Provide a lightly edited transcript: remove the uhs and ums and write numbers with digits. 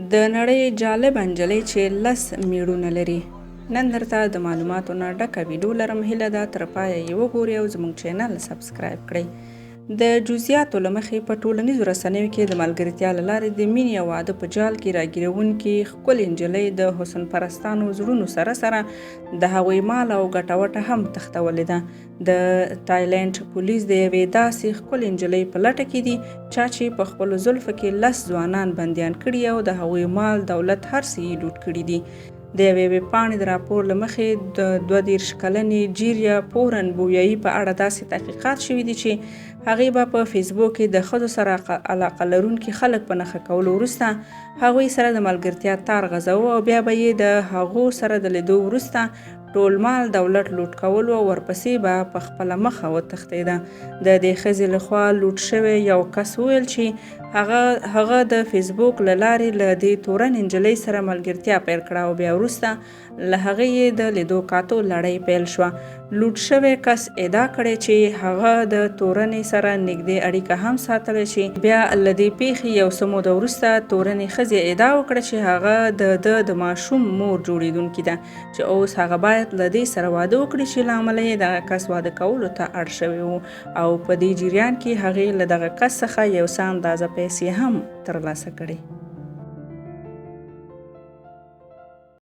د نړۍ جالبه نجلۍ چې لس میړونه لري. نن درته د معلوماتو نه ډکه ویډیو لرم، هیله ده تر پایه یې وګورئ او زموږ چینل سبسکرایب کړئ. د جزئیاتو له مخې په ټولنیزو رسنیو کې د ملګرتیا له لارې د مینې او واده په جال کې راګیروونکې ښکلې نجلۍ د حسن پرستانو زړونو سره سره د هغوی مال او ګټه وټه هم تښتولې ده. د تایلند پولیس د یوې داسې ښکلې نجلۍ په لټه کې دي چا چې په خپلو زلفو کې لس ځوانان بندیان کړي او د هغوی مال دولت هر څه یې لوټ کړي دي. د یوې ویبپاڼې د راپور له مخې د 32 کلنې جیریا پورن بویایي په اړه داسې تحقیقات شوي دي چې هغې به په فیسبوک کې د ښځو سره علاقه لرونکي خلک په نښه کولو وروسته هغوی سره د ملګرتیا تار غځاوه او بیا به یې د هغو سره د لیدو وروسته ټول مال دولت لوټ کولو او ورپسې به په خپله مخه وتښتېده. د دې ښځې له خوا لوټ شوی یو کس وویل چې هغه د فیسبوک له لارې له دې تورنې نجلۍ سره ملګرتیا پیل کړه او بیا وروسته له هغې یې د لیدو کاتو لړۍ پیل شوه. لوټ شوی کس ادعا کړې چې هغه د تورنې سره نږدې اړیکه هم ساتلې چې بیا له دې پېښې یو څه موده وروسته تورنې ښځې ادعا وکړه چې هغه د ده د ماشوم مور جوړېدونکې ده چې اوس هغه باید له دې سره واده وکړي چې له امله یې دغه کس واده کولو ته اړ شوی و او په دې جریان کې هغې له دغه کس څخه یو څه اندازه پیسې هم ترلاسه کړې.